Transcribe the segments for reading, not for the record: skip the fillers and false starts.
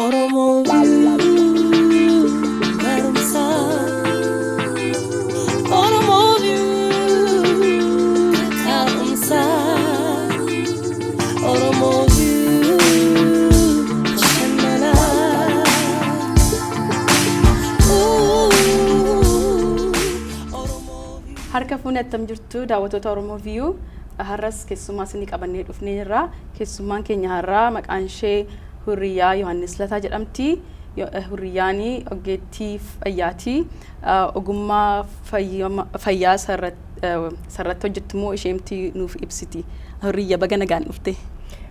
Oromoo barumsa. Oromoo taa'umsa. Oromoo bashannana. Oromoo. Harka fuunee, attam jirtu daawwattoota Oromoo View? Har'as keessummaa isinii qabannee dhufnee jirra. Keessummaan keenya har'aa maqaan ishee Hurriyaa Yohaannis Lataa jedhamti. Hurriyyaan ogeettii fayyaati. Ogummaa fayyaa sarratti hojjettu immoo isheemti nuuf ibsiti. Hurriyya, baga nagaan dhufte.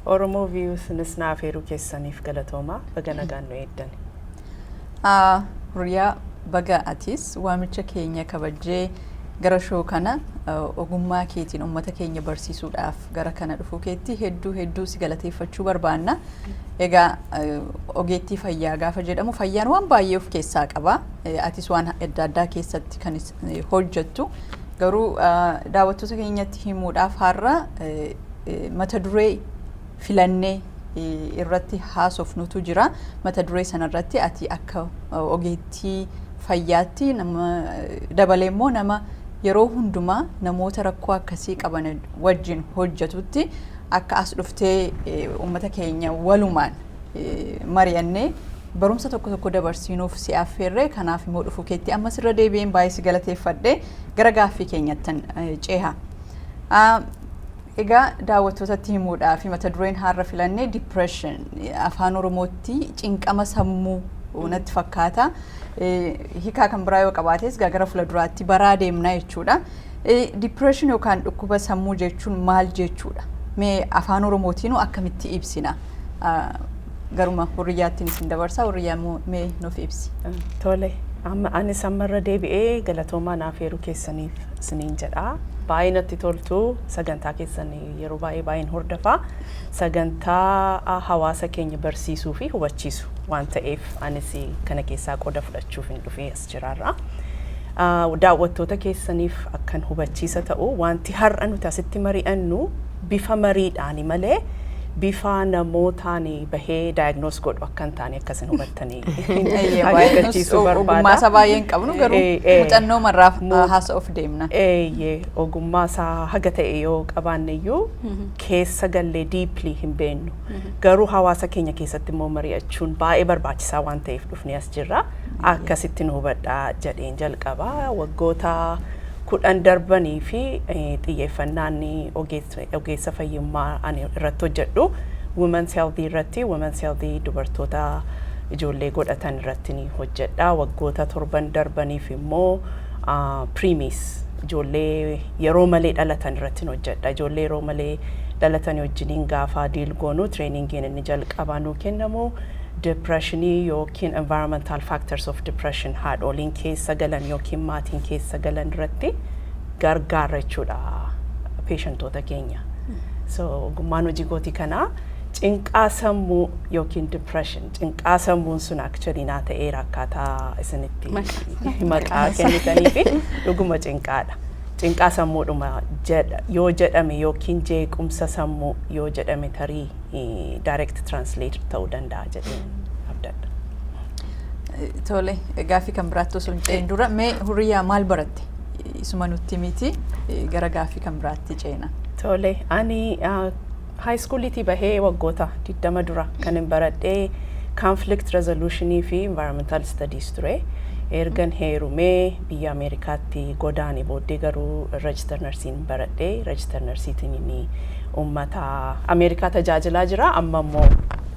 Oromoo View isinis naaf eeruu keessaniif galatooma. Baga nagaan nu eeddan. Hurriyaa, baga atis waamicha keenya kabajjee gara show kana ogummaa keetiin uummata keenya barsiisuudhaaf gara kana dhufuu keetti hedduu hedduu si galateeffachuu barbaanna. Egaa ogeettii fayyaa gaafa jedhamu fayyaan waan baay'ee of keessaa qaba. Atis waan adda addaa keessatti kan hojjettu. Garuu daawwattoota keenyatti himuudhaaf har'a mata duree filannee irratti haasofnutu jira. Mata duree sanarratti ati akka ogeettii fayyaatti nama dabalee immoo nama yeroo hundumaa namoota rakkoo akkasii qaban wajjin hojjetutti akka as dhuftee uummata keenya walumaan mari'annee barumsa tokko tokko dabarsiinuuf si affeerree, kanaaf immoo dhufuu keetti ammas irra deebi'een baay'ee si galateeffadhee gara gaaffii keenyattan ceha. Egaa daawwattootatti himuudhaaf mata dureen har'a filannee depression, afaan Oromootti cinqama sammuu natti fakkaata. Hiikaa kan biraa yoo qabaates gara fuula duraatti baraa deemna jechuudha. Depression yookaan dhukkuba sammuu jechuun maal jechuudha? Mee afaan Oromootiin akkamitti ibsina? Garuma Hurriyyaattiin isin dabarsa. Hurriyyaa, mee nuuf ibsi. Tole, amma anis ammarra deebi'ee galatoomaa naaf eeruu keessaniif isiniin jedha. Baay'ee natti toltu, sagantaa keessanii yeroo baay'ee baay'een hordofaa. Sagantaa hawaasa keenya barsiisuu fi hubachiisu waan ta'eef anis kana keessaa qooda fudhachuuf hin dhufee as jiraarra. Daawwattoota keessaniif akkan hubachiisa ta'u, wanti har'a nuti asitti mari'annu bifa mariidhaani malee bifa namootaan bahee diagnose godhu akka hin taane akkasin hubattanii akeekkachiisuu barbaada. Ogummaa isaa baay'ee hin qabnu, garuu muuxannoo marraaf haasa'uuf deemna. Eeyyee, ogummaa isaa haga ta'e yoo qabaanne iyyuu keessa gallee deeply hin beennu. Garuu hawaasa keenya keessatti immoo mari'achuun baay'ee barbaachisaa waan ta'eef dhufnee as jirra. Akkasitti nu hubadhaa jedheen jalqaba. Waggoota 10 darbanii fi xiyyeeffannaan ogeessa fayyummaa ani irratti hojjedhu Women's Health irratti, Women's Health dubartoota ijoollee godhatan irratti ni hojjedha. Waggoota 7 darbaniif immoo preemies, ijoollee yeroo malee dhalatan irratti ni hojjedha. Ijoollee yeroo malee dhalatan wajjiniin gaafa deal goonu trainingiin inni jalqabaa nuu kennamu depressionii yookiin environmental factors of depression haadholiin keessa galan yookiin maatiin keessa galan irratti gargaara jechuudha patientoota keenya. So ogummaan hojii kootii kanaa cinqaa sammuu yookiin depression, cinqaa sammuun sun actually naa ta'eera akkaataa isinitti maqaa kennitanii fi dhuguma cinqaadha. Cinqaa sammuudhuma jedha yoo jedhame yookiin jeequmsa sammuu yoo jedhame tarii direct translate ta'uu danda'a jedheen abdadha. Tole, gaaffii kan biraatti osoo hin ce'in dura mee Hurriyaa, maal baratte? Isuma nutti miti, gara gaaffii kan biraatti ceena. Tole, ani high schooliitii bahee waggoota 20 dura kan hin baradhee conflict resolutionii fi environmental studies ture. Ergan heerumee biyya Ameerikaatti godaane booddee garuu register nursiin baradhee, register nursiitiin inni uummata Ameerikaa tajaajilaa jira. Amma immoo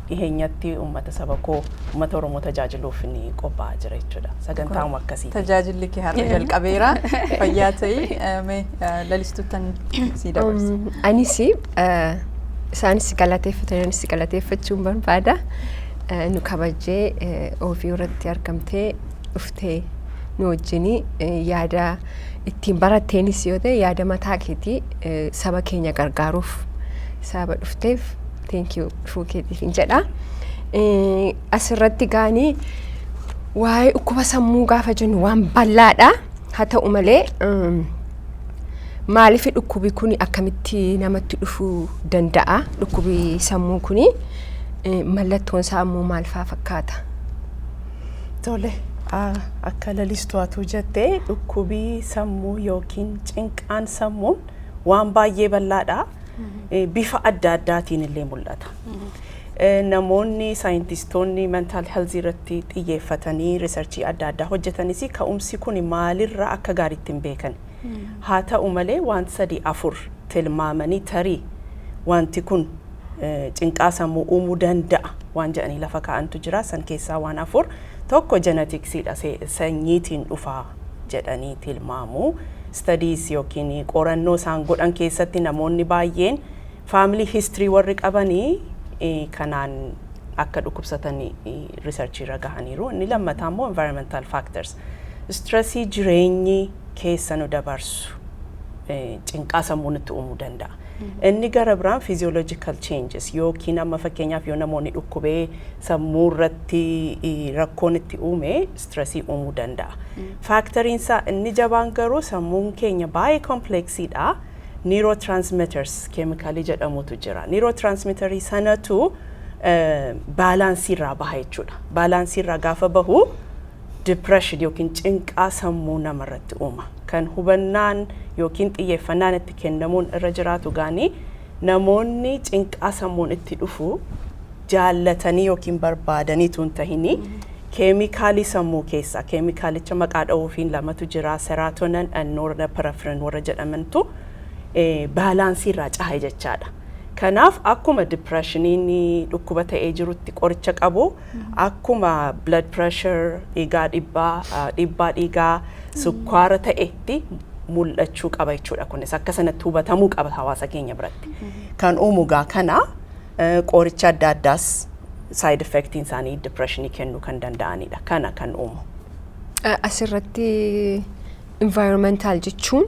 dhiheenyatti uummata saba koo, uummata Oromoo tajaajiluuf ni qophaa'aa jira jechuudha. Sagantaawwan akkasii. Tajaajilli kee har'a jalqabeera. Fayyaa ta'ii. Mee Lalistuuttan sii dabarsa. Anis isaanis galateeffatan, anis galateeffachuun barbaada. Nu kabajjee ofii irratti argamtee dhuftee nu wajjin yaada ittiin baratteenis yoo ta'e yaada mataa keetii saba keenya gargaaruuf saba dhufteef thank you, dhufuu keetiif hin jedha. Asirratti gaanii waa'ee dhukkuba sammuu gaafa jennu waan bal'aadha. Haa ta'u malee Maaliif dhukkubi kun akkamitti namatti dhufuu danda'a? Dhukkubi sammuu kuni mallattoon isaa immoo maal faa fakkaata? Tole, akka Lalistuwaatu jettee, dhukkubii sammuu yookiin cinqaan sammuun waan baay'ee bal'aadha. Bifa adda addaatiin illee mul'ata. Namoonni saayintistoonni mental health irratti xiyyeeffatanii researchii adda addaa hojjetanis ka'umsi kun maalirraa akka gaariitti hin beekan. Haa ta'u malee, waan sadii afur tilmaamanii tarii wanti kun cinqaa sammuu uumuu danda'a waan jedhanii lafa kaa'antu jira. San keessaa waan afur: tokko geneticsiidha, sanyiitiin dhufaa jedhanii tilmaamu. Studies yookiin qorannoo isaan godhan keessatti namoonni baay'een family history warri qabanii kanaan akka dhukkubsatan researchii irra gahaniiru. Inni lammataa immoo environmental factors. Stressii jireenyi keessa nu dabarsu cinqaa sammuu nutti uumuu danda'a. Inni gara biraan physiological changes yookiin amma fakkeenyaaf yoo namoonni dhukkubee sammuu irratti rakkoon itti uume stressii uumuu danda'a. Factoriin isaa inni jabaan garuu sammuun keenya baay'ee complexiidha. Neurotransmitters keemikaalii jedhamutu jira. Neurotransmitterii sanatu balanceii irraa baha jechuudha. Balanceii irraa gaafa bahu depression yookiin cinqaa sammuu namarratti uuma. Kan hubannaan yookiin xiyyeeffannaan itti kennamuun irra jiraatu gaanii namoonni cinqaa sammuun itti dhufu jaallatanii yookiin barbaadanii tun tahini keemikaalii sammuu keessaa keemikaalicha maqaa dha'uufiin lamatu jira, serotonin and norepinephrine warra jedhamantu balanceii irraa cahe jechaadha. Kanaaf akkuma depressioniin dhukkuba ta'ee jirutti qoricha qabu, akkuma blood pressure, dhiigaa dhibbaa, dhiibbaa dhiigaa, sukkaara ta'etti mul'achuu qaba jechuudha. Kunis akka sanatti hubatamuu qaba hawaasa keenya biratti. Kan uumu gaa kana qoricha adda addaas side effectiin isaanii depressionii kennuu kan danda'anidha. Kana kan uumu. Asirratti environmental jechuun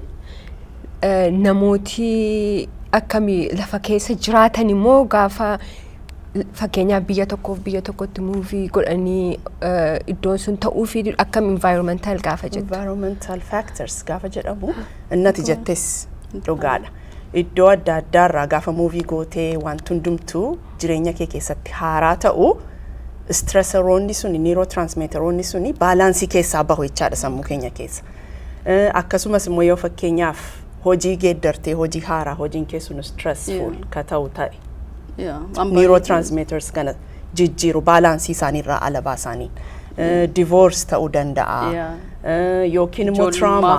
namooti akkamii lafa keessa jiraatan immoo gaafa fakkeenyaaf biyya tokkoof biyya tokkotti moveii godhanii iddoon sun ta'uu fi akkam environmental gaafa jettu? Environmental factors gaafa jedhamu innati jettes dhugaadha. Iddoo adda addaarraa gaafa moveii gootee wanti hundumtuu jireenya kee keessatti haaraa ta'u, stressoroonni suni, neurotransmitteroonni suni balanceii keessaa bahu jechaadha sammuu keenya keessa. Akkasumas immoo yoo fakkeenyaaf hojii geeddartee hojii haaraa hojiin kee sun stressful ka ta'u ta'e neurotransmitters kana jijjiiru, balanceii isaaniirraa ala baasanii. Divorce ta'uu danda'a. Yookiin immoo trauma.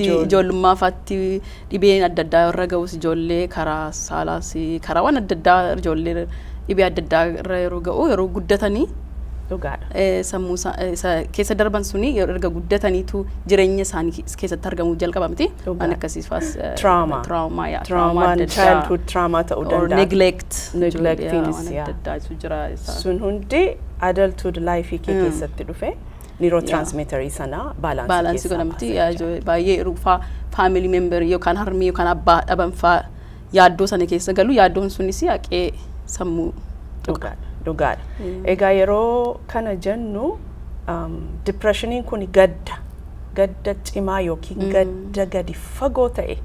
Ijoollummaa faatti dhibeen adda addaa irra ga'us, ijoollee karaa saalaas karaa waan adda addaa ijoollee dhibee adda addaa irra yeroo ga'u, yeroo guddatanii sammuu keessa darban suni yeroo erga guddataniitu jireenya isaanii keessatti argamuu jalqaba miti. Waan akkasiis faas. Trauma. Trauma, yaa. Traumaan childhood trauma ta'uu danda'a. Neglect. Neglectiinis, waan adda addaa jira. Sun hundi adulthood life kee keessatti dhufe neurotransmitterii sana balanceii balanceii godhamti. Baay'ee rufaa family member yookaan harmee yookaan abbaa dhaban faa yaaddoo sana keessa galu, yaaddoon sunis haqee sammuu. Dhugaadha. Egaa yeroo kana jennu depressioniin kun gadda cimaa yookiin gadda gadi fagoo ta'e,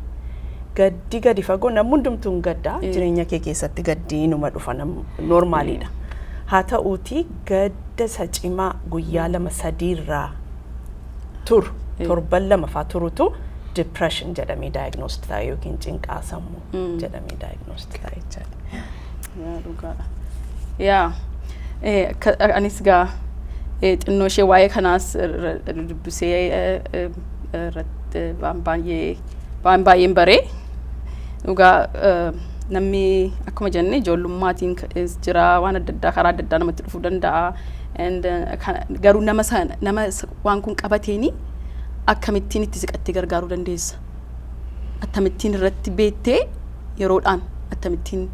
gaddi gadi fagoo namni hundumtuu hin gadda, jireenya kee keessatti gaddi numa dhufa, normaliidha. Haa ta'uutii gadda isa cimaa guyyaa 2 sadiirraa turu, torban 2 faa turutu depression jedhamee diagnosed ta'a yookiin cinqaa sammuu jedhamee diagnosed ta'a jechaadha. Yaa, dhugaadha. Yaa, anis gaa xinnoo ishee waa'ee kanaas dubbisee irratti waan baay'een baree. Dhugaa namni akkuma jenne ijoollummaatiin jira, waan adda addaa karaa adda addaa namatti dhufuu danda'a. Garuu nama sana, nama waan kun qabateeni akkamittiin itti siqattee gargaaruu dandeessa? Akkamittiin irratti beektee yeroodhaan akkamittiin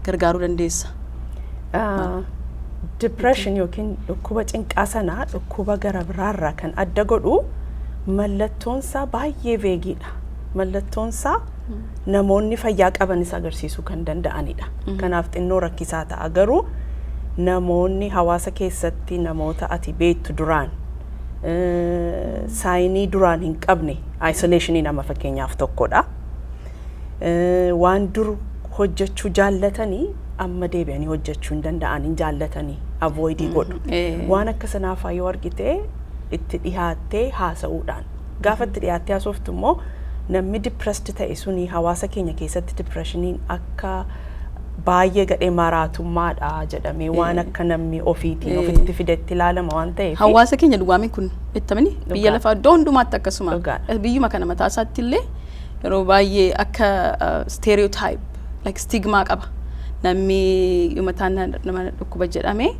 gargaaruu dandeessa? Depression yookiin dhukkuba cinqaa sanaa dhukkuba gara biraarraa kan adda godhu mallattoonsaa baay'ee vagueiidha. Mallattoonsaa namoonni fayyaa qabanis agarsiisuu kan danda'anidha. Kanaaf xinnoo rakkisaa ta'a. Garuu namoonni hawaasa keessatti namoota ati beektu duraan signii duraan hin qabne, isolationii nama fakkeenyaaf tokkodha. Waan dur hojjechuu jaallatanii amma deebi'anii hojjechuu hin danda'an, hin jaallatanii, avoid godhu. Waan akka sanaafaa yoo argite itti dhihaattee haasa'uudhaan, gaafa itti dhihaattee haasoftu immoo namni depressed ta'e suni, hawaasa keenya keessatti depressioniin akka baay'ee gadhee maraatummaadha jedhamee waan akka namni ofiitiin ofitti fidetti ilaalama waan ta'eef. Hawaasa keenya dhugaame kun ittamini biyya lafaa iddoo hundumaatti akkasuma. Biyyuma kana mataa isaatti illee yeroo baay'ee akka stereotype, like stigma qaba. Namni yoo mataan nama dhukkuba jedhame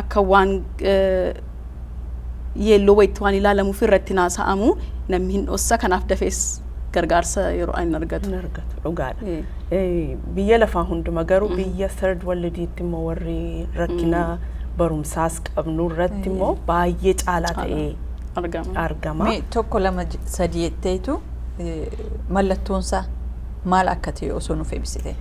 akka waan yeelloo wayitti waan ilaalamuuf irratti naasa'amu, namni hin dhossa, kanaaf dafees gargaarsa yeroo hin argatu. Hin argatu, dhugaadha. Biyya lafaa hunduma, garuu biyya third worldiitti immoo warri rakkina barumsaas qabnu irratti immoo baay'ee caalaa ta'ee argama. Argama. Mee tokko, lama, sadii jetteetu mallattoonsaa maal akka ta'e osoo nuuf ibsite.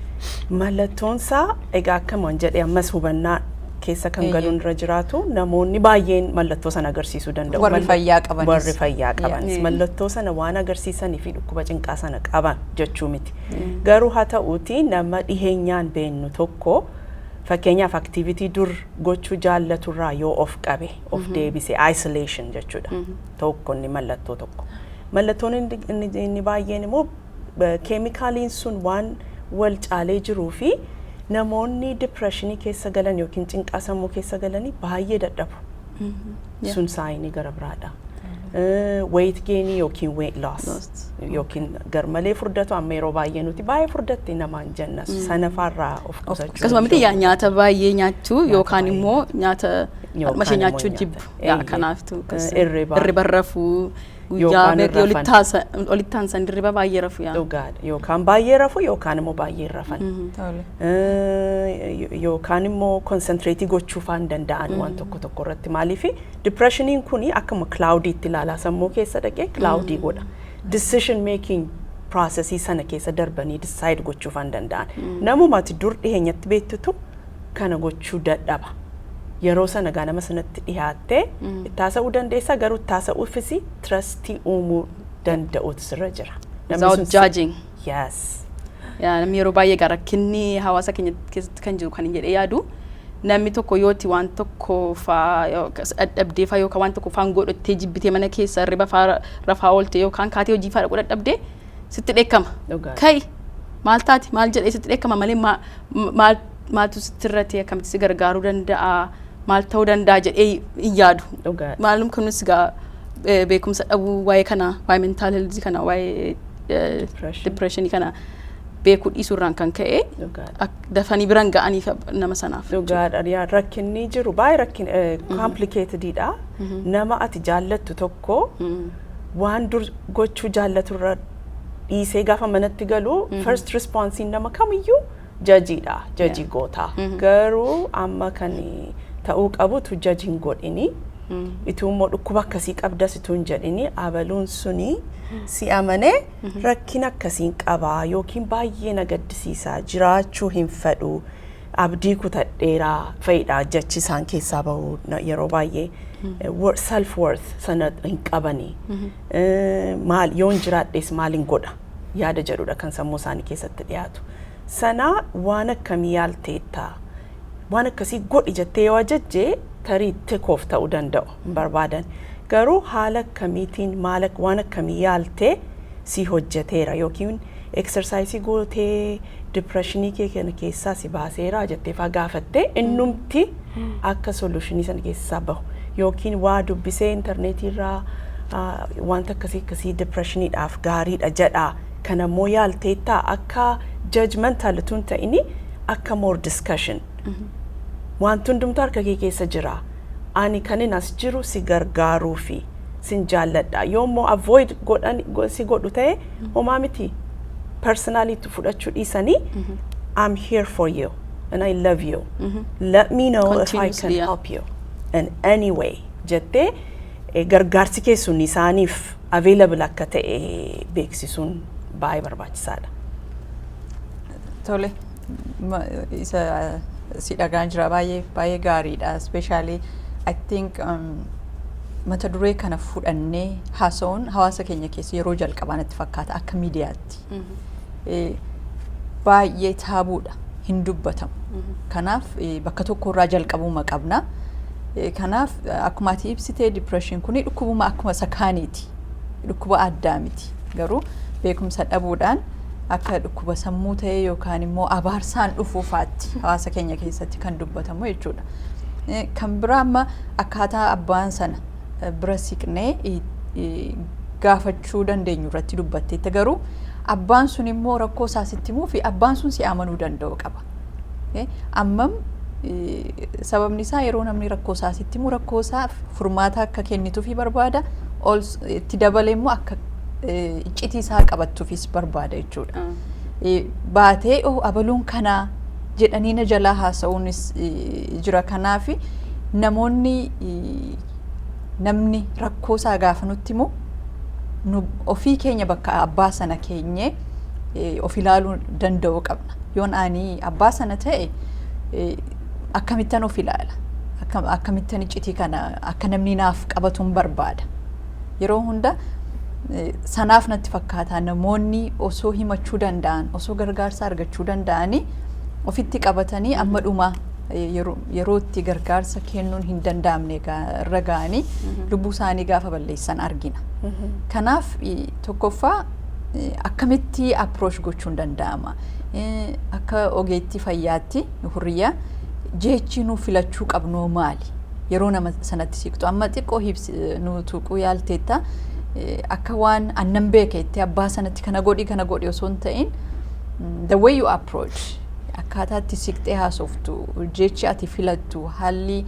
Mallattoonsaa egaa akkuma jedhe ammas hubannaa keessa kan galuun irra jiraatu, namoonni baay'een mallattoo sana agarsiisuu danda'u. Warri fayyaa qabanis. Warri fayyaa qabanis mallattoo sana waan agarsiisanii fi dhukkuba cinqaa sana qaban jechuu miti. Garuu haa ta'uuti nama dhiheenyaan beennu tokko, fakkeenyaaf, activity dur gochuu jaallaturraa yoo of qabe, of deebise, isolation jechuudha. Tokko inni mallattoo tokko. Mallattoon inni baay'een immoo keemikaaliin sun waan wal caalee jiruu fi namoonni depressionii keessa galan yookiin cinqaa sammuu keessa galanii baay'ee dadhabu. Sun signii gara biraadha. Weight gainii yookiin weight loss Loss. yookiin garmalee furdatu, amma yeroo baay'ee nuti baay'ee furdatte namaan jenna, sana faarraa of qusachuu. Akkasuma miti yaa, nyaata baay'ee nyaachuu Nyaata yookaan baay'ee immoo nyaata Yookaan mashee immoo nyaachuu nyaata. jibbu. Yaa, kanaaftu Irriba. Irriba rafuu guyyaa Yookaan meeqa hin olitti rafan. olitti aansan dirriba baay'ee rafu yaa. Dhugaadha. Yookaan baay'ee rafu yookaan immoo baay'ee hin rafan. Tole. Yookaan immoo concentrate gochuu faan hin danda'an waan tokko tokko irratti. Maaliif? Depressioniin kuni akkuma cloudiitti ilaalaa, sammuu keessa dhaqee cloudii godha. Decision making processii sana keessa darbanii decide gochuu faan danda'an. Namumati dur dhiheenyatti beektutu kana gochuu dadhaba. Yeroo sana gaa nama sanatti dhihaattee itti haasa'uu dandeessa, garuu itti haasa'uufis trustii uumuu danda'utu sirra jira. Namni Without sun judging. Yes. Yaa, namni yeroo baay'ee gara rakkinni hawaasa keenya keessatti kan jiru kan hin jedhee yaadu, namni tokko yooti waan tokko faa dadhabdee faa yookaan waan tokko faan godhattee jibbitee mana keessa hirriba faa rafaa oolte yookaan kaatee hojii faa dhaquu dadhabdee sitti dheekkama. Dhugaadha. Ka'i, maal taati, maal jedhee sitti dheekkama malee maal maaltu sitti irratti, akkamitti si gargaaruu danda'a, maal ta'uu danda'a jedhee hin yaadu. Dhugaadha. Maalum kunis gaa beekumsa dhabuu waa'ee kana, waa'ee mental health kana, waa'ee Depression. depressionii kana beekuu dhiisuurraan kan ka'e Dhugaadha. dafanii biran ga'aniif nama sanaaf. Dhugaadha. Yaa, rakkinni jiru baay'ee rakkin complicatedidha. Nama ati jaallattu tokko waan dur gochuu jaallaturra dhiisee gaafa manatti galu, first responsiin nama kamiyyuu judgeiidha. Judge goota. Garuu amma kan ta'uu qabutu judge hin godhini. Ituu immoo dhukkuba akkasii qabdas ituu hin jedhini, abaluun suni si amanee rakkina akkasiin qabaa yookiin baay'ee na gaddisiisaa, jiraachuu hin fedhu, abdii kutadheeraa fa'idha jechi isaan keessaa bahu yeroo baay'ee self worth sana hin qabanii, maal yoon jiraadhes maalin godha yaada jedhudha kan sammuu isaanii keessatti dhiyaatu. Sana waan akkamii yaalteettaa, waan akkasii godhi jettee yoo ajajjee tarii tikoof ta'uu danda'u hin barbaadan. Garuu haala akkamiitiin, maal waan akkamii yaaltee si hojjeteera yookiin exercise gootee depressionii kee kana keessaa si baaseera jettee faa gaafattee, innumti akka solutionii sana keessaa bahu yookiin waa dubbisee intarneetiirraa wanta akkasii akkasii depressioniidhaaf gaariidha jedha, kana immoo yaalteettaa, akka judgmental utuu hin ta'ini akka more discussion. Wanti hundumtuu harka kee keessa jira. Ani kanin as jiru si gargaaruu fi sin jaalladha. Yoo immoo avoid godhan si godhu ta'e homaa miti. Personally fudhachuu dhiisanii, I'm here for you and I love you. Let me know if I can Continuously, yeah. help you in any way jettee gargaarsi keessun isaaniif available akka ta'e beeksisuun baay'ee barbaachisaadha. Tole, isa si dhagaan jira, baay'ee baay'ee gaariidha. Especially I think mata duree kana fudhannee haasa'uun hawaasa keenya keessa yeroo jalqabaa natti fakkaata akka miidiyaatti. Baay'ee taboo dha, hin dubbatamu. Kanaaf bakka tokkorraa jalqabuma qabna. Kanaaf akkuma ati ibsitee, depression kuni dhukkubuma akkuma isa kaaniiti. Dhukkuba addaa miti. Garuu beekumsa dhabuudhaan akka dhukkuba sammuu ta'e yookaan immoo abaarsaan dhufuufaatti hawaasa keenya keessatti kan dubbatamu jechuudha. Kan biraa amma akkaataa abbaan sana bira siqnee gaafachuu dandeenyu irratti dubbatteetta, garuu abbaan sun immoo rakkoo isaa sitti himuu fi abbaan sun si amanuu danda'u qaba. Ammam sababni isaa yeroo namni rakkoo isaa sitti himu rakkoo isaa furmaata akka kennituufi barbaada, ol itti dabalee immoo akka iccitii isaa qabattuufis barbaada jechuudha. Baatee, "Oh, abaluun kanaa" jedhanii na jalaa haasa'uunis jira. Kanaaf namoonni namni rakkoo isaa gaafa nutti himu nu ofii keenya bakka abbaa sana keenyee of ilaaluu danda'uu qabna. Yoon ani abbaa sana ta'e akkamittan of ilaala? Akkamittan iccitii kana akka namni naaf qabatuun barbaada? Yeroo hunda sanaaf natti fakkaata namoonni osoo himachuu danda'an, osoo gargaarsa argachuu danda'anii ofitti qabatanii amma dhuma yeroo itti gargaarsa kennuun hin danda'amne irra ga'anii lubbuu isaanii gaafa balleessan argina. Kanaaf tokkoffaa akkamitti approach gochuun danda'ama? Akka ogeettii fayyaatti, Hurriyaa, jechi nu filachuu qabnu maali? Yeroo nama sanatti siqtu amma xiqqoo nu tuquu yaalteetta, akka waan annan beeke itti abbaa sanatti kana godhi, kana godhi osoo hin ta'in, the way you approach, akkaataa itti siqxee haasoftu, jechi ati filattu, haalli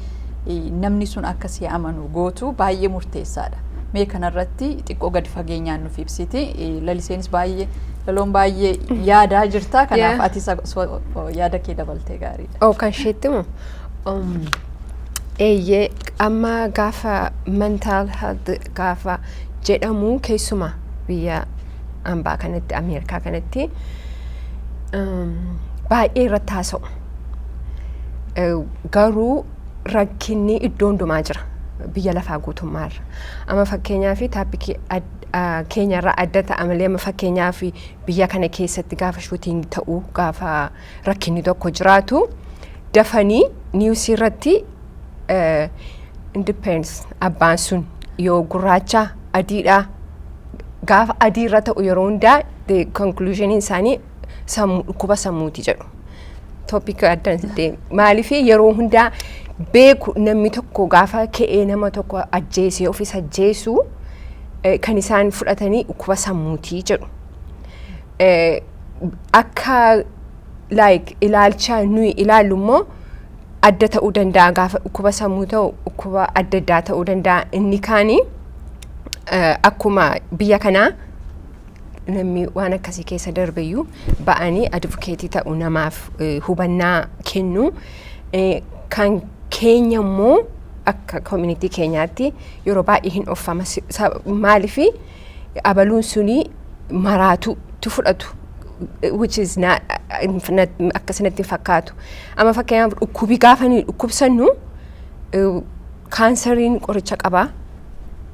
namni sun akka si amanu gootu baay'ee murteessaadha. Mee kanarratti xiqqoo gadi fageenyaan nuuf ibsiti. Laliseenis baay'ee, laloon baay'ee yaadaa jirta. Kanaaf atis yaada kee dabaltee gaariidha. Oh, kan isheetti moo? Eeyyee, amma gaafa mental health gaafa jedhamu, keessumaa biyya hambaa kanatti, Ameerikaa kanatti, baay'ee irratti haasa'u. Garuu rakkinni iddoo hundumaa jira, biyya lafaa guutummaarra. Amma fakkeenyaaf topic keenyarraa adda ta'a malee, amma fakkeenyaaf biyya kana keessatti gaafa shooting ta'uu, gaafa rakkinni tokko jiraatu, dafanii news irratti independence abbaan sun yoo gurraacha, adiidha, gaafa adii irra ta'u yeroo hundaa the conclusion isaanii sammuu, dhukkuba sammuuti jedhu. Topic adda maaliif yeroo hundaa beeku, namni tokko gaafa ka'ee nama tokko ajjeesee ofis ajjeesu, kan isaan fudhatanii dhukkuba sammuutii jedhu. Akka like ilaalcha nuyi ilaallu immoo adda ta'uu danda'a. Gaafa dhukkuba sammuu ta'u dhukkuba adda addaa ta'uu danda'a. Inni kaanii akkuma biyya kanaa namni waan akkasii keessa darbeyyuu ba'anii advocate ta'u, namaaf hubannaa kennu. Kan keenya immoo akka community keenyaatti yeroo baay'ee hin offama. Maalifi abaluun suni maraatu tu fudhatu, which is not akkasinatti hin fakkaatu. Amma fakkeenyaaf dhukkubii gaafa nuyi dhukkubsannu, kaansariin qoricha qabaa,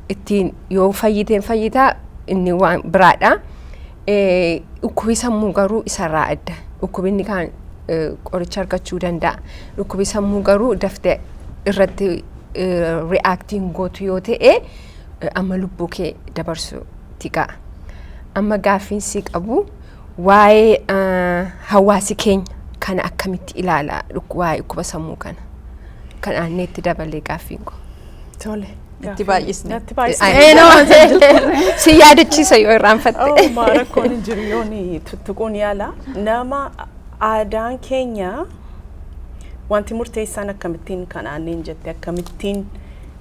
ittiin yoo fayyiteen fayyitaa, inni waan biraadha. Dhukkubi sammuu garuu isarraa adda. Dhukkubinni kaan qoricha argachuu danda'a. Dhukkubi sammuu garuu daftee irratti react iin gootu yoo ta'e, amma lubbuu kee dabarsuutti ga'a. Amma gaaffiin si qabu waa'ee hawaasi keenya kana akkamitti ilaala, waa'ee dhukkuba sammuu kana? Kan aanneetti dabalee gaaffiin koo. Tole. Itti baay'isne. Itti baay'isne. Si yaadachiisa yoo irraanfatte. Oh, ma rakkoon hin jiru, yoon tuttuquun yaala. Nama aadaan keenya wanti murteessaan akkamittiin kan aanneen jette, akkamittiin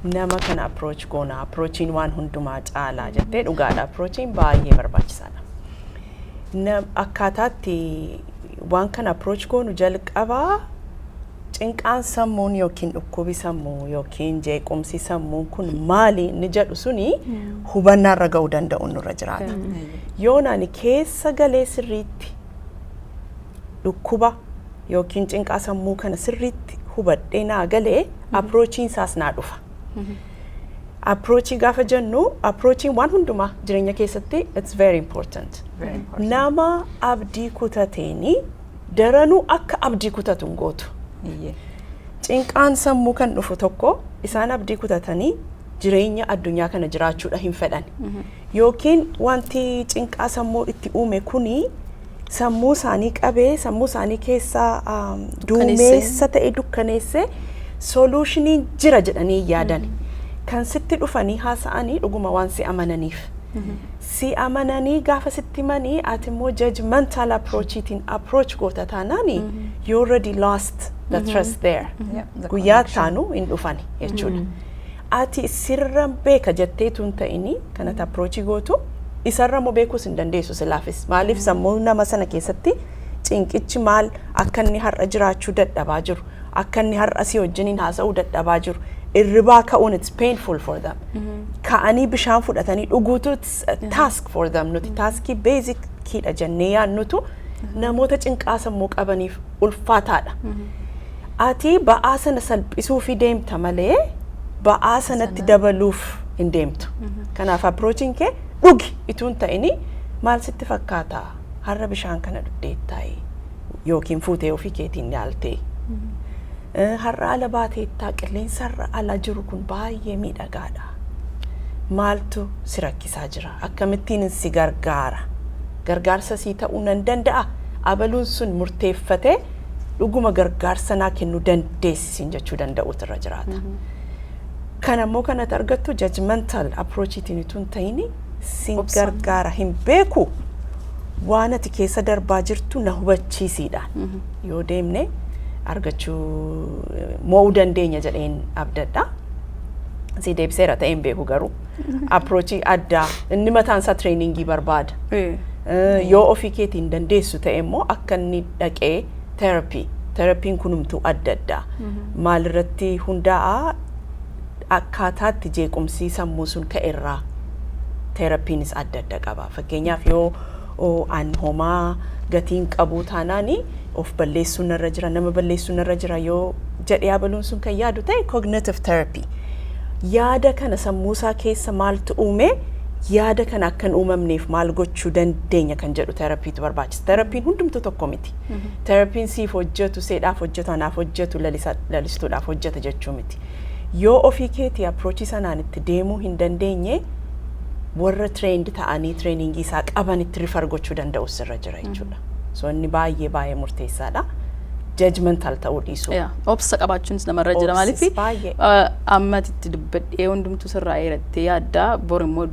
nama kana approach goona, approachiin waan hundumaa caalaa jettee, dhugaadha, approachiin baay'ee barbaachisaadha. Akkaataatti waan kana approach goonu, jalqabaa cinqaan sammuun yookiin dhukkubi sammuu yookiin jeequmsi sammuu kun maali inni jedhu suni hubannaa irra ga'uu danda'u nurra jiraata. Yoon ani keessa galee sirriitti dhukkuba yookiin cinqaa sammuu kana sirriitti hubadhee naa galee, approachiin isaas naa dhufa. Approachii gaafa jennu, approachiin waan hundumaa jireenya keessatti it's very important. Very important. Nama abdii kutateeni daranuu akka abdii kutatu hin gootu. Cinqaan sammuu kan dhufu tokko isaan abdii kutatanii jireenya addunyaa kana jiraachuudha hin fedhan. Yookiin wanti cinqaa sammuu itti uume kuni sammuu isaanii qabee sammuu isaanii keessaa duumeessa ta'e dukkaneessee solutioniin jira jedhanii yaadan. Kan sitti dhufanii haasa'anii dhuguma waan si amananiif. Si amananii gaafa sitti himanii ati immoo judgmental approachiitiin approach goota taanaani, you already lost the trust there. Yeah, the Guyyaa connection. taanu hin dhufani jechuudha. Ati sirra beeka jetteetu hin ta'ini kanatti approachii gootu, isarra immoo beekuus hin dandeessu silaafis. Maaliif? Sammuu nama sana keessatti cinqichi maal akka inni har'a jiraachuu dadhabaa jiru, akka inni har'a si wajjiniin haasa'uu dadhabaa jiru, irribaa ka'uun it's painful for them. Ka'anii bishaan fudhatanii dhuguutu it's a task for them. Nuti taskii basic kiidha jennee yaadnutu namoota cinqaa sammuu qabaniif ulfaataadha. Ati ba'aa sana salphisuufi deemta malee ba'aa sanatti dabaluuf hin deemtu. Kanaaf approachiin kee dhugi ituu hin ta'ini, maal sitti fakkaata, har'a bishaan kana dhugdeettaayi yookiin fuutee ofii keetiin yaaltee. Har'a ala baateettaa, qilleensa har'a ala jiru kun baay'ee miidhagaadha. Maaltu si rakkisaa jira? Akkamittiin si gargaara? Gargaarsa sii ta'uu nan danda'a? Abaluun sun murteeffatee dhuguma gargaarsa naa kennuu dandeessisiin jechuu danda'utu irra jiraata. Kan ammoo kanatti argattu judgmental approachiitiin utuu hin ta'ini, sin Obsaan. gargaara hin beeku, waan ati keessa darbaa jirtu na hubachiisiidhaan yoo deemne argachuu mo'uu dandeenya jedheen abdadha. Si deebiseera ta'ee hin beeku, garuu approachii addaa inni mataan isaa trainingii barbaada. Yoo ofii keetiin dandeessu ta'e immoo akka inni dhaqee therapy, therapyin kunumtuu adda addaa maalirratti hundaa'a, akkaataatti jeequmsii sammuu sun ka'e irraa therapyinis adda adda qaba. Fakkeenyaaf yoo an homaa gatiin qabu taanaani of balleessuun narra jira, nama balleessuun narra jira yoo jedhee abaluun sun kan yaadu ta'e, cognitive therapy. Yaada kana sammuusaa keessa maaltu uume, yaada kana akka hin uumamneef maal gochuu dandeenya kan jedhu therapytu barbaachisa. Therapyin hundumtuu tokko miti. Therapyin siif hojjetu, seedhaaf hojjetu, anaaf hojjetu, lalistuudhaaf hojjeta jechuu miti. Yoo ofii keetii approachii sanaan itti deemuu hin dandeenye, warra trained ta'anii trainingii isaa qabanitti refer gochuu danda'u sirra jira jechuudha. So inni baay'ee baay'ee murteessaadha. Judgmental ta'uu dhiisuu. Yaa, obsa qabaachuunis namarra jira. Obsis maaliif baay'ee. Amma itti dubbadhee hundumtuu sirraa eerattee yaaddaa, bor immoo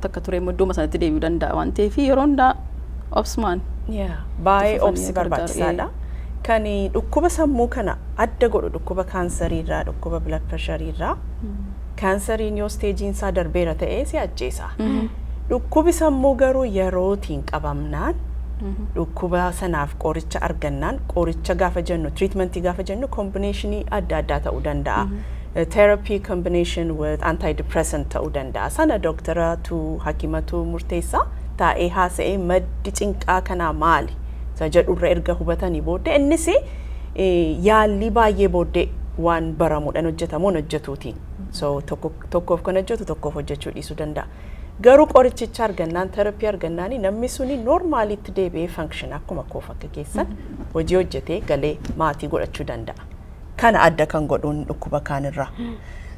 takka ture immoo iddoo sanatti deebi'uu danda'a waan ta'eef yeroo hundaa obsumaan Yeah, baay'ee itti obsi fufanii gargaaru, barbaachisaadha. Kan dhukkuba sammuu kana adda godhu dhukkuba kaansariirraa, dhukkuba blood pressureirraa, kaansariin yoo stageiin isaa darbeera ta'ee si ajjeesa. Dhukkubi sammuu garuu yerootiin qabamnaan, dhukkuba sanaaf qoricha argannaan, qoricha gaafa jennu, treatmentii gaafa jennu, combinationii adda addaa ta'uu danda'a. Therapy combination with antidepressant ta'uu danda'a. Sana dooktaratu, hakimatu murteessa. Taa'ee haasa'ee maddi cinqaa kanaa maali? Isa jedhurra erga hubatanii booddee innis yaallii baay'ee booddee waan baramuudhaan hojjetamuun hojjetuutiin. So tokkoof kan hojjetu tokkoof hojjechuu dhiisuu danda'a. Garuu qorichicha argannaan, therapy argannaan, namni suni normalitti deebi'ee function akkuma koof akka keessan hojii hojjetee galee maatii godhachuu danda'a. Kana adda kan godhuun dhukkuba kaanirraa.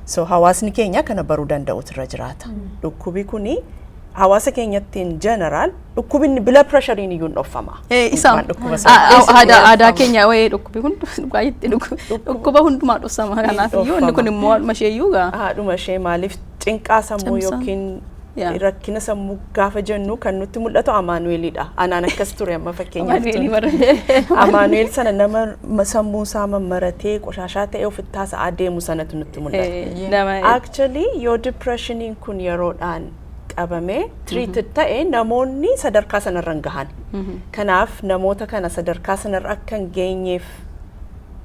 So hawaasni keenya kana baruu danda'utu irra jiraata. Dhukkubi kuni hawaasa keenyatti in general dhukkubinni blood pressurein iyyuu hin dhoffama. Isaan Waan dhukkuba sammuu. Aadaa keenya wayii dhukkubi hundi baay'eetti dhukkuba hundumaa dhoksama, kanaaf iyyuu inni kun immoo haadhuma ishee iyyuu gaa. Haadhuma ishee, maaliif cinqaa sammuu Cimsaan. yookiin Yaa. rakkina sammuu gaafa jennu kan nutti mul'atu Amaanu'eelidha. Anaan akkas ture amma fakkeenyaaf. Amaanu'eelii warra. Amaanu'eel sana nama sammuu isaa mammaratee qoshaashaa ta'e ofitti haasa'aa deemu sanatu nutti mul'ata. Nama Actually yoo depressioniin kun yeroodhaan qabamee treated ta'e namoonni sadarkaa sanarra hin gahan. Kanaaf namoota kana sadarkaa sanarra akka hin geenyeef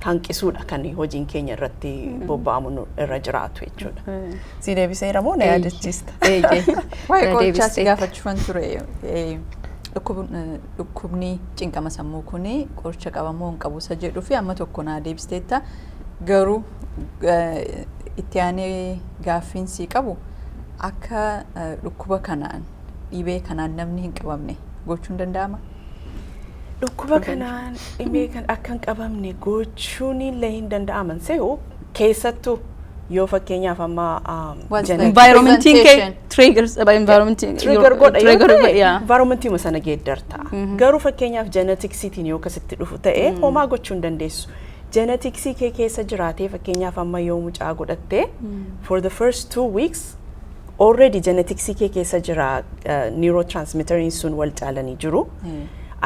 hanqisuudha kan hojiin keenya irratti bobba'amu irra jiraatu jechuudha. Si deebiseera moo na yaadachiista? Eeyyee. Waa'ee Na qorichaa si deebisteetta. gaafachuufan ture. Dhukkubni cinqama sammuu kuni qoricha qabamoo hin qabu isa jedhuu fi amma tokko naa deebisteetta. Garuu itti aanee gaaffiin sii qabu Akka dhukkuba kanaan, dhibee kanaan namni hin qabamne gochuun danda'ama? Dhukkuba kanaan, dhibee kan akka hin qabamne gochuun illee hin danda'aman se'u, keessattuu yoo fakkeenyaaf amma What's the Environmentiin kee presentation? Triggers environmentiin trigger godha yoo trigger ta'e, yeah. environmentii sana geeddarta. Garuu fakkeenyaaf geneticsiitiin yoo akkasitti dhufu ta'e, homaa gochuu hin dandeessu. Geneticsii kee keessa jiraatee, fakkeenyaaf amma yoo mucaa godhatte, for the first 2 weeks already geneticsii kee keessa jira, neurotransmitteriin sun wal caalanii jiru.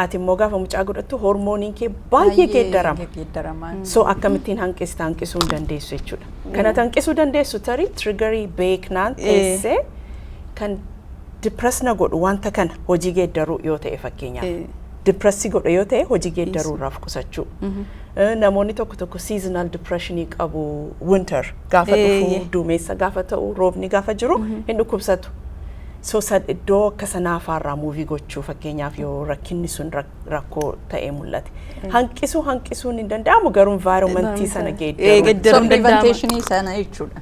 Ati immoo gaafa mucaa godhattu hormooniin kee baay'ee geeddarama. Geeddaramaa. So akkamittiin hanqista? Hanqisuu hin dandeessu jechuudha. Kana hanqisuu dandeessu tarii triggerii beeknaan teessee kan depress na godhu wanta kana hojii geeddaruu yoo ta'e, fakkeenyaaf. Depressii godhu yoo ta'e, hojii geeddaruu irraa of qusachuu. Namoonni tokko tokko seasonal depressionii qabu, winter gaafa dhufu, duumessa gaafa ta'u, roobni gaafa jiru hin dhukkubsatu. So iddoo akka sanaa faarraa move gochuu, fakkeenyaaf yoo rakkinni sun rakkoo ta'ee mul'ate. Hanqisuun hin danda'amu, garuu environmentii sana geeddaruu. Geeddaruu So danda'ama. preventationii sana jechuudha.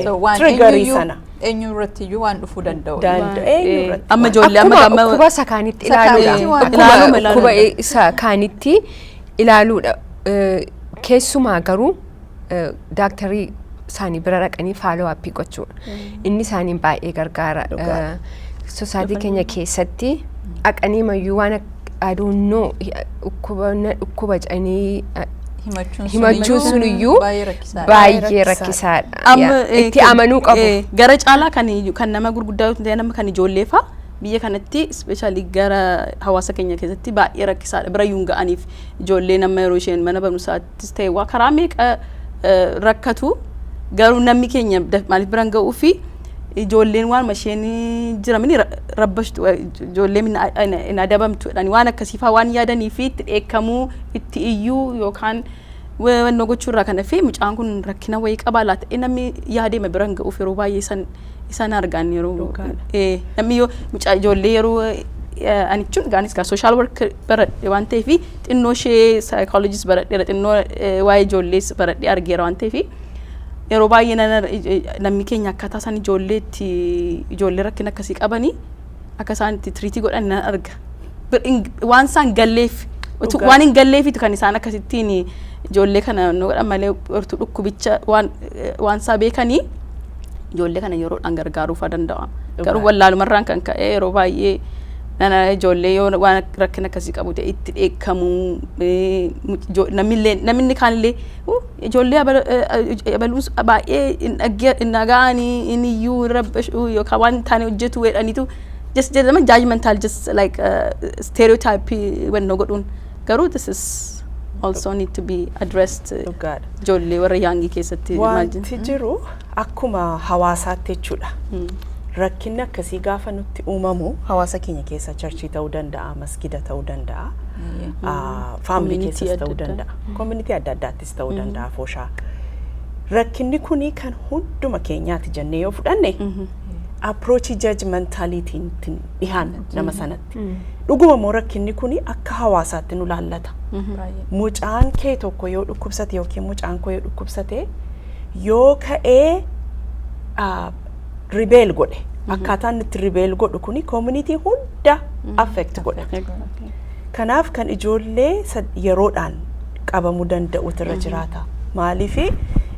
So waan Triggerii eenyuyyuu sana. Eenyu irratti iyyuu waan dhufuu danda'u. Eenyu irratti Amma ijoollee amma Akkuma amma dhukkuba isa kaanitti Isa ilaaluudha. kaanitti waan Akkuma ilaaluma dhukkuba ilaaluudha. isa kaanitti ilaaluudha. Keessumaa garuu daaktarii isaanii bira dhaqanii follow up gochuudha. Inni isaaniin baay'ee gargaara. Dhugaadha. Society keenya keessatti dhaqanii mayyuu waan I don't know, dhukkuba na dhukkuba jedhanii himachuun himachuun suniyyuu baay'ee rakkisaadha. baay'ee rakkisaadha. Amma, Yeah. Itti amanuu qabu. Gara caalaa kan nama gurguddaa yoo ta'e, nama kan ijoollee fa'a biyya kanatti, especially gara hawaasa keenya keessatti baay'ee rakkisaadha. Bira yuun ga'aniif ijoollee nama yeroo isheen mana barumsaattis ta'e waa karaa meeqa rakkatu, garuu namni keenya maaliif biraan ga'uu fi ijoolleen waan isheen jiramini rabbashtu, ijoolleen hin adabamtu jedhani waan akkasiifaa waan yaadanii fi itti dheekkamuu, itti iyyuu yookaan wannoo gochuu irraa kan hafe, mucaan kun rakkina wayii qabaa laata namni yaadeema biraan ga'uuf yeroo baay'ee isaan argan yeroo Dhugaadha. Namni yoo mucaa ijoollee yeroo ani jechuun gaanis gaa social work baradhe waan ta'eef, xinnoo ishee psychologist baradheera, xinnoo waa'ee ijoollees baradhee argeera waan ta'eef, yeroo baay'ee namni keenya akkaataa isaan ijoollee itti, ijoollee rakkina akkasii qabanii akka isaan itti treat godhan nan arga. Waan isaan galleef waan hin galleefitu kan isaan akkasittiin ijoollee kana nu godhan malee, wartu dhukkubicha waan isaa beekanii ijoollee kana yeroodhaan gargaaruufaa danda'a. Garuu wallaalumarraan kan ka'e yeroo baay'ee nana ijoollee yoo waan rakkina akkasii qabu ta'e itti dheekkamuu, namillee namni kaanillee ijoollee abaluun baay'ee hin dhaga'anii, hin iyyuu, hin rabbashuu yookaan waan hin taane hojjetu jedhaniitu just jedhama, judgmental, just like stereotype wannoo godhuun. Garuu this is also need to be addressed. Dhugaadha. Ijoollee warra young keessatti maal jenna? Wanti jiru akkuma hawaasaatti jechuudha. Rakkinni akkasii gaafa nutti uumamu, hawaasa keenya keessa churchii ta'uu danda'a, masgida ta'uu danda'a, family Community keessas adda ta'uu addaa. danda'a, community adda addaattis ta'uu danda'a fooshaa. Rakkinni kuni kan hunduma keenyaati jennee yoo fudhanne, approachii judgmentaliitiin dhihaan nama sanatti. Dhuguma immoo rakkinni kuni akka hawaasaatti nu laallata. Mucaan kee tokko yoo dhukkubsate yookiin mucaan koo yoo dhukkubsate, yoo ka'ee rebel godhe, akkaataan itti rebel godhu kuni community hunda affect godha. Kanaaf kan ijoollee yeroodhaan qabamuu danda'utu irra jiraata. Maaliif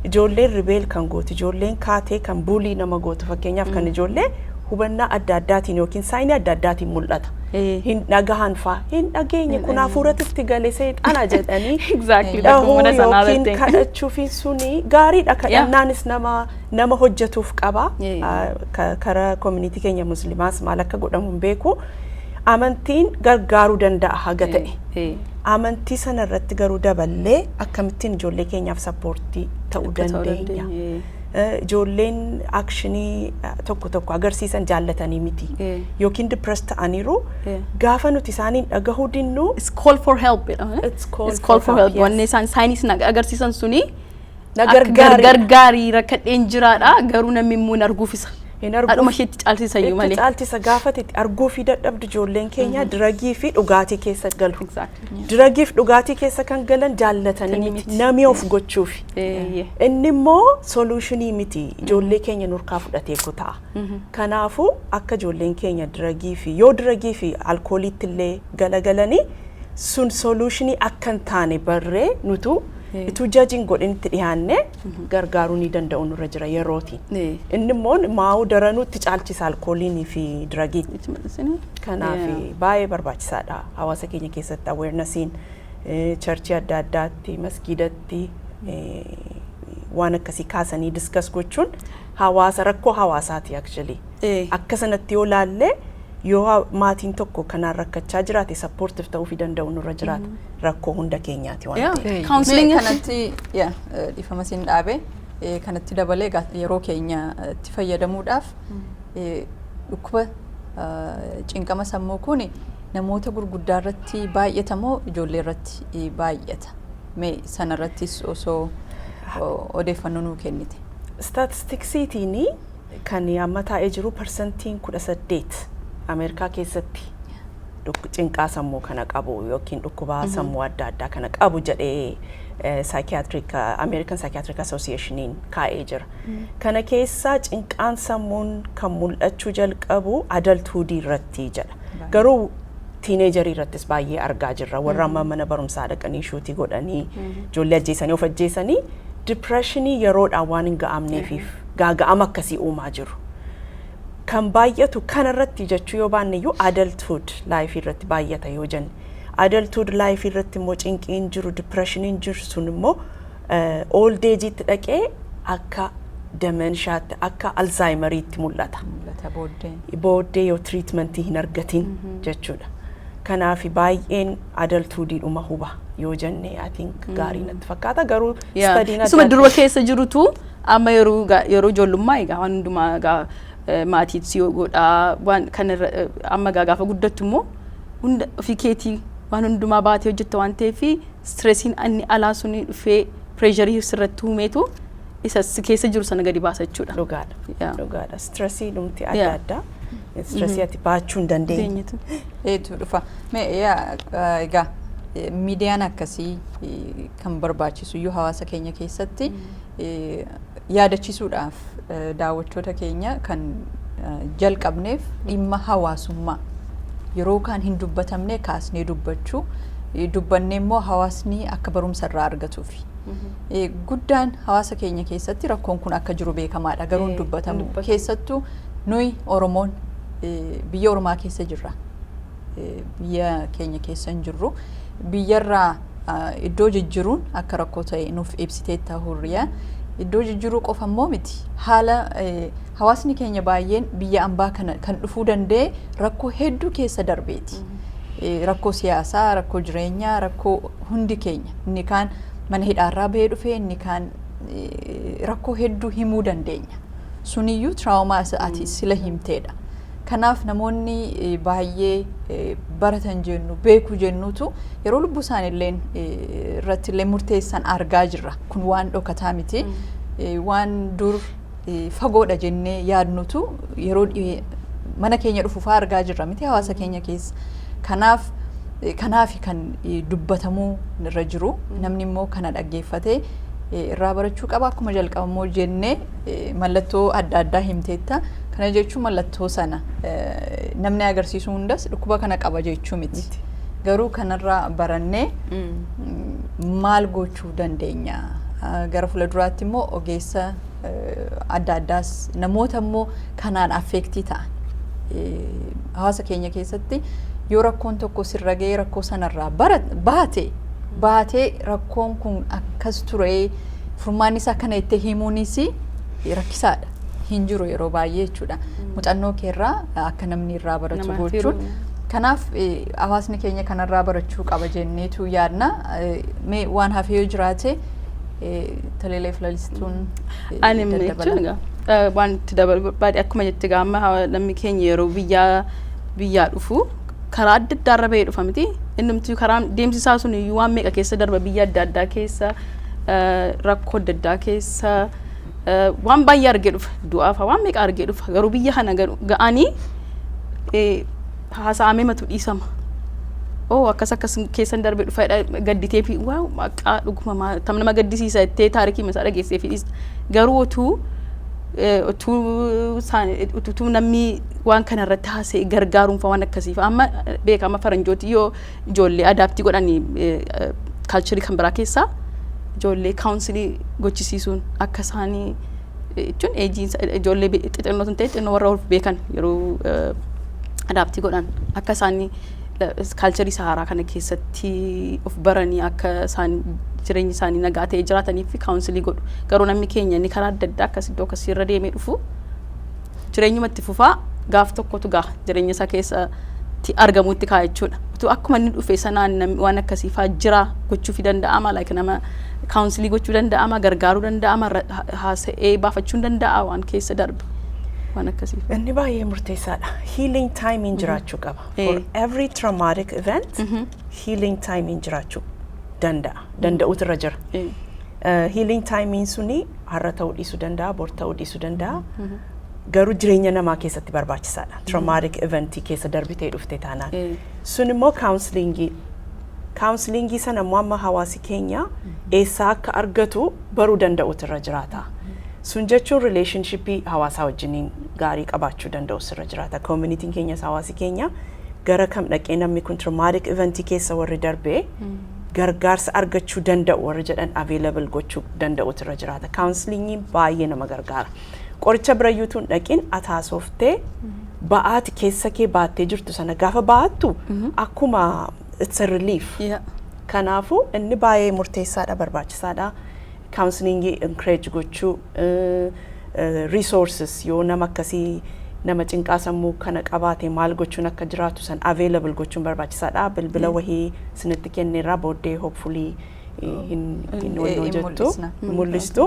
ijoolleen rebel kan gootu, ijoolleen kaatee kan bully nama gootu, fakkeenyaaf kan ijoollee hubannaa adda addaatiin yookiin signii adda addaatiin mul'ata. Hin dhagahan faa, hin dhageenye, kun hafuuratti itti gale, seexana jedhanii dhahuu Mana sanaa yookiin irratti. Kadhachuufi suni gaariidha. Kadhannaanis nama hojjetuuf qaba. Karaa community keenya musliimaas maal akka godhamu hin beeku. Amantiin gargaaruu danda'a haga ta'e. Amantii sana irratti garuu daballee akkamittiin ijoollee keenyaaf support ta'uu Akka ta'uu dandeenya? dandeenya. Ijoolleen actionii tokko tokko agarsiisan jaallatanii miti. Yookiin depressed ta'aniiru. Gaafa nuti isaaniin dhagahuu dinnu It's call for help jedhama. It's call It's call for help. Yes. Wanni isaan signiis na agarsiisan suni Na akka gargaari. Gargaarii, rakkadheen jiraadha, garuu namni immoo hin arguufisa. Hin arguuf. Haadhuma isheetti caalchisa iyyuu Itti malee. caalchisa. Gaafate itti arguu fi dadhabdu, ijoolleen keenya drugii fi dhugaatii keessa galu. Drugii fi dhugaatii keessa kan galan jaallatanii Tanii miti. miti. Namni of gochuufi. Inni immoo solutionii miti, ijoollee keenya nurkaa fudhatee kutaa. Kanaafuu akka ijoolleen keenya drugii fi yoo drugii fi alkooliitti illee galagalanii, sun solutionii akka hin taane barree nutu ituu jajiin godhin itti dhiyaanne gargaaruu ni danda'u nurra jira yerootiin. Inni immoo maa'uu daranuu itti caalchisa alkooliinii fi drugiin. Itti maxxansanii. Kanaaf baay'ee barbaachisaadha hawaasa keenya keessatti awarenessiin, churchii adda addaatti, masgiidatti, waan akkasii kaasanii discuss gochuun hawaasa, rakkoo hawaasaati actually. Akka sanatti yoo laalle, yoo maatiin tokko kanaan rakkachaa jiraate, supportive ta'uufii danda'u nurra jiraata, rakkoo hunda keenyaati waan ta'eef. Counseling. Mee kanatti yaa dhiifama siin dhaabe, kanatti dabalee yeroo keenya itti fayyadamuudhaaf, dhukkuba cinqama sammuu kun namoota gurguddaa irratti baay'ata moo ijoollee irratti baay'ata? Mee sanarrattis osoo odeeffannoo nuu kennite. Statisticsiitiin kan amma taa'ee jiru, 18% Ameerikaa keessatti cinqaa sammuu kana qabu yookiin dhukkuba sammuu adda addaa kana qabu jedhee psychiatric American Psychiatric Associationiin kaa'ee jira. Kana keessaa cinqaan sammuun kan mul'achuu jalqabu adulthood irratti jedha. Garuu teenagerii irrattis baay'ee argaa jirra. Warra amma mana barumsaa dhaqanii shootii godhanii, ijoollee ajjeesanii, of ajjeesanii, depressionii yeroodhaan waan hin ga'amneefiif gaaga'ama akkasii uumaa jiru. Kan baay'atu kanarratti jechuu yoo baanne iyyuu, adulthood life irratti baay'ata yoo jenne. Adulthood life irratti immoo cinqiin jiru, depressioniin jiru sun immoo old age'itti dhaqee akka dementiaatti, akka Alzheimeriitti mul'ata. Mul'ata booddee. Booddee yoo treatmentii hin argatin jechuudha. Kanaaf baay'een adulthoodiidhuma huba yoo jenne, I think gaarii natti fakkaata, garuu studyiin Isuma adda durba keessa jirutu amma yeroo ijoollummaa egaa waan hundumaa egaa maatiitu si godhaa, waan kana amma egaa gaafa guddattu immoo hunda ofii keetii waan hundumaa baatee hojjetta waan ta'eef, stressiin inni alaa suni dhufee pressurii sirratti uumeetu isa si keessa jiru sana gadi baasa jechuudha. Dhugaadha. Dhugaadha. Stressii dhumti adda addaa. Stressii ati baachuu hin dandeenye. Dandeenyetu. Eetu dhufa. Mee yaa egaa miidiyaan akkasii kan barbaachisu iyyuu hawaasa keenya keessatti yaadachiisuudhaaf, daawwattoota keenya kan jalqabneef dhimma hawaasummaa yeroo kaan hin dubbatamne kaasnee dubbachuu, dubbannee immoo hawaasni akka barumsa irraa argatuufi. Guddaan hawaasa keenya keessatti rakkoon kun akka jiru beekamaadha, garuu hin hin dubbatamu. Dubbatamu. Keessattuu nuyi Oromoon biyya Ormaa keessa jirra. Biyya keenya keessa hin jirru. Biyyarraa iddoo jijjiiruun akka rakkoo ta'e nuuf ibsiteetta, Hurriyaa. Iddoo jijjiiruu qofa immoo miti. Haala hawaasni keenya baay'een biyya ambaa kana kan dhufuu danda'e rakkoo hedduu keessa darbeeti. Rakkoo siyaasaa, rakkoo jireenyaa, rakkoo hundi keenya. Inni kaan mana hidhaarraa bahee dhufee, inni kaan rakkoo hedduu himuu dandeenya. Suniyyuu trauma ati sila himteedha. Kanaaf namoonni baay'ee baratan jennu, beeku jennutu yeroo lubbuu isaaniillee irratti illee murteessan argaa jirra. Kun waan dhokataa miti. Waan dur fagoodha jennee yaadnutu yeroo mana keenya dhufufaa argaa jirra miti hawaasa keenya keessa. Kanaaf kanaafi kan dubbatamuu irra jiru, namni immoo kana dhaggeeffatee irraa barachuu qaba. Akkuma jalqaba immoo jennee mallattoo adda addaa himteetta. Kana jechuun mallattoo sana namni agarsiisu hundas dhukkuba kana qaba jechuu miti. Garuu kanarraa barannee maal gochuu dandeenya? Gara fuulduraatti immoo ogeessa adda addaas, namoota immoo kanaan affectii ta'an, hawaasa keenya keessatti yoo rakkoon tokko sirra ga'ee, rakkoo sanarraa baate baatee, rakkoon kun akkas ture, furmaanni isaa kana itti himuunis rakkisaadha. Hin jiru yeroo baay'ee jechuudha. Muuxannoo keerraa akka namni irraa baratu Namaaf gochuun. hiruu. Kanaaf hawaasni keenya kanarraa barachuu qaba jenneetu yaadna. Mee waan hafee yoo jiraate, Taleelee Filalistuun Ani daddabala. jechuun egaa waan itti dabalu barbaade, akkuma jette egaa amma namni keenya yeroo biyyaa biyyaa dhufu karaa adda addaa irra bahee dhufa miti. Innumti karaan deemsi isaa sun iyyuu waan meeqa keessa darba, biyya adda addaa keessa, rakkoo adda addaa keessa. Waan baay'ee argee dhufa, du'aafa waan meeqa argee dhufa. Garuu biyya kana ga'anii haasa'amee matu dhiisama. Oh, akkas akkas keessan darbe dhufa gadditee fi waa maqaa dhuguma tam nama gaddisiisa jettee taarikii masaa dhageessee fi dhiista. Garuu utuu namni waan kana irratti haasa'e gargaaruun fa waan akkasii fa amma beekama. Faranjooti yoo ijoollee adopt godhanii culture kan biraa keessaa, ijoollee counsel gochisiisuun akka isaanii jechuun age ijoollee xixinnoo sun ta'e, xinnoo warra of beekan, yeroo adopt godhan akka isaanii culture haaraa kana keessatti of baranii, akka isaan jireenyi isaanii nagaa ta'ee jiraatanii fi counsel godhu. Garuu namni keenya inni karaa adda addaa akkas iddoo akkasii irra deemee dhufu jireenyumatti fufaa, gaaf tokkotu gaa jireenya isaa keessatti argamutti kaa jechuudha. Utuu akkuma inni dhufe sanaan namni waan akkasii faa jira gochuufi danda'ama, like nama counsel gochuu danda'ama, gargaaruu danda'ama, haasa'ee baafachuun danda'a waan keessa darbe waan akkasii. Inni baay'ee murteessaadha. Healing timing jiraachuu qaba. For every traumatic event, healing timing jiraachuu danda'a. Danda'utu irra jira. Healing timing suni har'a ta'uu dhiisuu danda'a, bor ta'uu dhiisuu danda'a. Garuu jireenya namaa keessatti barbaachisaadha. Traumatic eventii keessa darbitee dhufte taanaan. Sun immoo counselingii. Counselingii sana immoo amma hawaasi keenya eessaa akka argatu baruu danda'utu irra jiraata. Sun jechuun relationshipii hawaasaa wajjiniin gaarii qabaachuu danda'u irra jiraata. Communityn keenyas hawaasi keenya gara kam dhaqee namni kun traumatic eventii keessa warri darbee gargaarsa argachuu danda'u warri jedhan available gochuu danda'utu irra jiraata. Counselingiin baay'ee nama gargaara. Qoricha birayyuutu hin dhaqin, ataasoftee ba'aati keessa kee baattee jirtu sana gaafa ba'attu akkuma it's a relief. Kanaafuu inni baay'ee murteessaadha, barbaachisaadha. Counselingii encourage gochuu, resources yoo nama akkasii, nama cinqaa sammuu kana qabaate maal gochuun akka jiraatu san available gochuun barbaachisaadha. Bilbila wahii isinitti kenneerraa booddee hopefully hin wannoo hin jettu mul'isna. Hin mul'istu.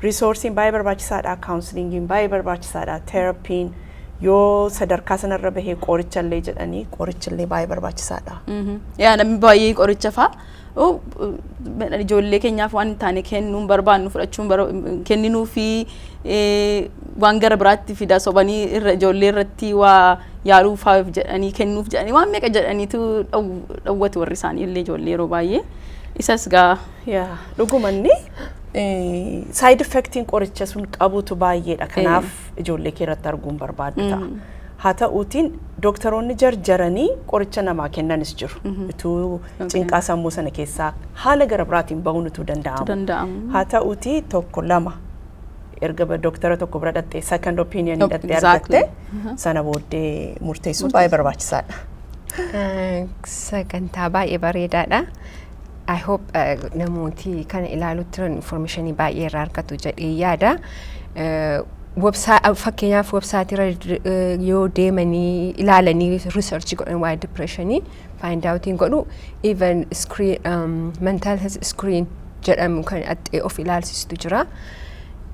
Resourceiin baay'ee barbaachisaadha. Counselingiin baay'ee barbaachisaadha. Therapyn yoo sadarkaa sanarra bahee qorichallee jedhanii qorichallee baay'ee barbaachisaadha. Yaa, namni baay'ee qoricha faa ijoollee keenyaaf waan hin taane kennuun barbaannu fudhachuun kenninuu fi waan gara biraatti fida sobanii irra ijoollee irratti waa yaaluu faaf jedhanii kennuuf jedhanii waan meeqa jedhaniitu dhowwatu warri isaanii illee ijoollee yeroo baay'ee isas gaa. Yaa, dhugumanni side effectiin qoricha sun qabutu baay'eedha. Kanaaf ijoollee kee irratti arguun barbaaddu ta'a. Haa ta'uutiin dooktaroonni jarjaranii qoricha namaa kennanis jiru. Utuu cinqaa sammuu sana keessaa haala gara biraatiin bahuun utuu danda'amu. Danda'amu. Haa ta'uutii tokko lama erga dooktara tokko bira dhattee second opinion dhattee argatte sana booddee murteessuun baay'ee barbaachisaadha. Sagantaa baay'ee bareedaadha. I hope namooti kana ilaalutti jiran informationii baay'ee irraa argatu jedhee yaada. Fakkeenyaaf website irra yoo deemanii ilaalanii research godhan, waa'ee depressionii find outiin godhu, even screen, mental health screen jedhamu kan axxee of ilaalsistu jira.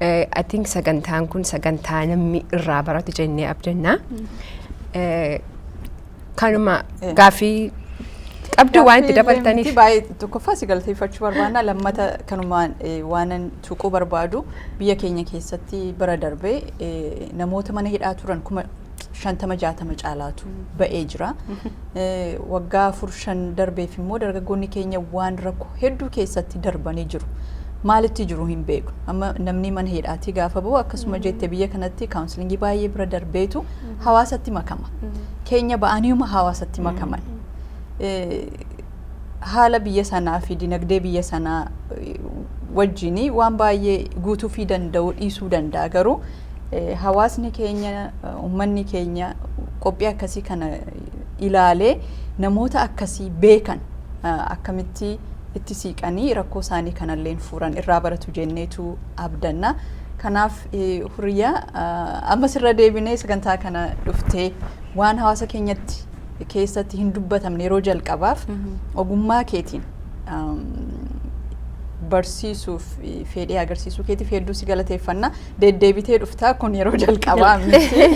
I think sagantaan kun sagantaa namni irraa baratu jennee abdanna. Kanuma gaaffii qabdu waan itti dabaltaniif. Miti, baay'ee tokkoffaa si galateeffachuu barbaanna. Lammata kanumaan waanan tuquu barbaadu, biyya keenya keessatti bara darbee namoota mana hidhaa turan 50,000-60,000 caalaatu ba'ee jira. Waggaa 4-5 darbeef immoo dargaggoonni keenya waan rakkoo hedduu keessatti darbanii jiru. Maalitti jiru hin beeku. Amma namni mana hidhaatii gaafa ba'u, akkasuma jette, biyya kanatti counselingii baay'ee bira darbeetu hawaasatti makama. Keenya ba'aniiuma hawaasatti makaman. Haala biyya sanaa fi dinagdee biyya sanaa wajjin waan baay'ee guutuu fi danda'u dhiisuu danda'a. Garuu hawaasni keenya, uummanni keenya qophii akkasii kana ilaalee namoota akkasii beekan akkamitti itti siiqanii rakkoo isaanii kanallee furan irraa baratu jenneetu abdanna. Kanaaf Hurriyaa, ammas irra deebinee sagantaa kana dhuftee waan hawaasa keenyatti keessatti hin dubbatamne yeroo jalqabaaf ogummaa keetiin barsiisuuf fedhii agarsiisuu keetiif hedduu si galateeffanna. Deddeebitee dhuftaa, kun yeroo jalqabaa miti.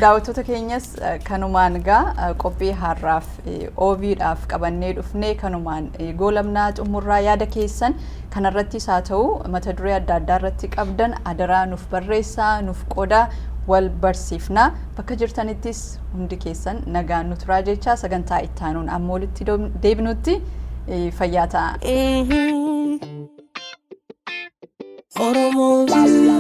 Daawwattoota keenyas kanumaan gaa qophii har'aaf OVdhaaf qabannee dhufnee kanumaan goolabnaa, xumurraa. Yaada keessan kanarrattis haa ta'u mata duree adda addaa irratti qabdan adaraa nuuf barreessaa, nuuf qodaa, wal barsiifnaa. Bakka jirtanittis hundi keessan nagaan nu turaa jechaa, sagantaa ittaanuun amma walitti deebinutti fayyaa ta'a. Oromoo.